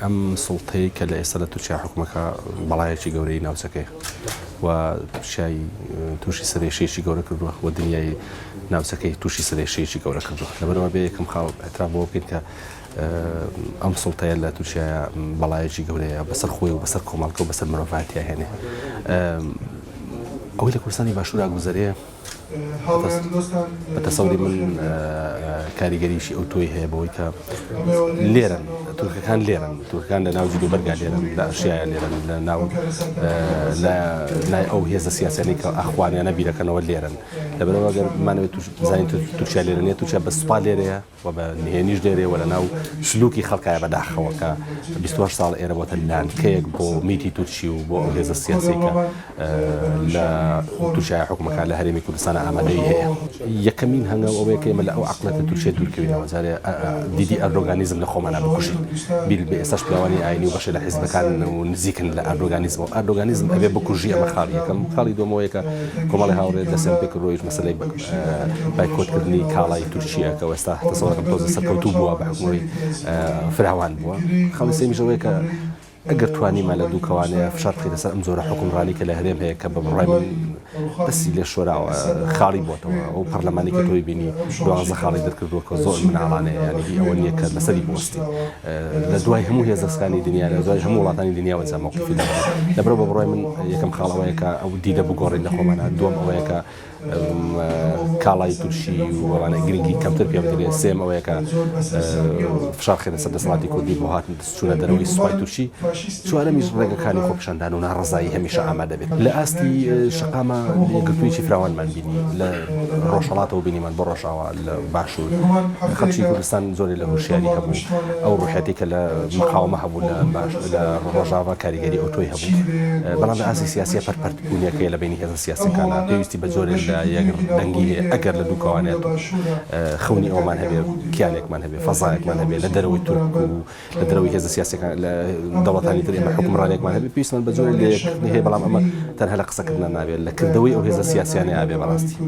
ئەم سوڵتەی کە لە ئێستا لە تورکیا حکومەکە بەڵایەکی گەورەی ناوچەکەیە و تورکیای تووشی سەرێشەیەکی گەورە کردووە و دنیای ناوچەکەی تووشی سەرێشەیەکی گەورە کردووە. لەبەرئەوە بێ یەکەم خاڵ ئیعتراف بەوە بکەین کە ئەم سوڵتەیە لە تورکیایە بەڵایەکی گەورەیە بەسەر خۆی و بەسەر کۆمەڵگە و بەسەر مرۆڤایەتیا هێنێ. ئەوەی لە کوردستانی باشوورا گوزەرێ بە تەسەوری من کاریگەریی ئەوتۆی هەیە بەوەی کە لێرەن تورکەکان لێرەن تورکەکان لە ناو جلوبەرگا لێرەن لە ئەشیایە لێرەن لە ناو لای ئەو هێزە سیاسیانەی کە ئەخوانیانە بیرەکەنەوە لێرەن لەبەرەوە گەر بمانەوێت بزانین تورکیا لێرە نیە تورکیا بە سوپا لێرەیە و بە نهێنیش لێرەیە و لە ناو سلوکی خەڵکایە بەداخەوە کە 28 ساڵ ئێرە بۆتە لانکەیەک بۆ میتی تورکی و بۆ ئەو هێزە سیاسی کە لە تورکیا حکومەکە لە هەرێمی کوردستان ئامادەی هەیە. یەکەمین هەنگاو ئەوەیە کە ئێمە لە ئەو عەقڵێتە تورکیە دوورکەوینەوە، جارێ دیدی ئەردۆگانیزم لە خۆمانا بکوژین. بیر بێ ئێستاش پیاوانی ئاینی و بەشێ لە حیزبەکان و نزیکن لە ئەردۆگانیزمەوە. ئەردۆگانیزم ئەبێ بکوژی ئەمە خاڵی یەکەم. خاڵی دووەم ئەوەیە کە کۆمەڵی هاوڕێ دەستیان پێ کردووە ئیش مەسەلەی بایکۆتکردنی کاڵای تورکیە کە ئێستا تەسەوەرەکەم تۆزێ سەرکەوتوو بووە بە حوکمی فراوان بووە. خاڵی سێیەمیش ئەوەیە کە ئەگەر توانیمان لە دووکەوانەیە فشار بخەینە سەر ئەم جۆرە حوکمڕانی کە لە هەرێم هەیە کە بە بڕوای من دەستی لێ شۆراوە خاڵی بۆتەوە ئەو پەرلەمانی کە تۆی بینی دوازدە خاڵی دەرکردووە کە زۆر مناڵانەیە یانی هی ئەوە نییە کە لەسەری بوەستین لە دوای هەموو هێزەکانی دنیا لە دوای هەموو وڵاتانی دنیاوە جا مەوقفی دەبێت لەبەرەوە بە بڕوای من یەکەم خاڵ ئەوەیە کە ئەو دیدە بگۆڕین لە خۆمانە دووەم ئەوەیە کە کاڵای تورکی و ئەوانە گرنگی کەمتر پێ بدرێت، سێیەم ئەوەیە کە فشار بخرێتە سەر دەسەڵاتی کوردی بۆ هاتن چوونە دەرەوەی سوپای تورکی، چوارەمیش ڕێگەکانی خۆپیشاندان و ناڕەزایی هەمیشە ئامادە بێت. لە ئاستی شەقامە یەکگرتوویی فراوانمان بینی، لە ڕۆژهەڵاتەوە بینیمان بۆ ڕۆژاوا، لە باشوور خەڵکی کوردستان زۆرێ لە هۆشیاری هەبوو، ئەو ڕوحیەتەی کە لە مقاومە هەبوو لە لە ڕۆژاوا کاریگەری ئەوتۆی هەبوو، بەڵام لە ئاستی سیاسیە پەرپەرت بوونێک هەیە لە بەینی هێزە سیاسیەکانا پێویستی بە جۆرێک لە یەک دەنگی هەیە ئەگەر لە دووکەوانێت خەونی ئەومان هەبێ کیانێکمان هەبێ فەزایەکمان هەبێ لە دەرەوەی تورک و لە دەرەوەی هێزە سیاسەکان لە دەوڵەتانی تر ئێمە حکومڕانێکمان هەبێ پێویستمان بە جۆرێک لە یەک هەیە بەڵام ئەمە تەنها لە قسەکردنا نابێت لە کردەوەی ئەو هێزە سیاسیانە ئابێ بەڕاستی.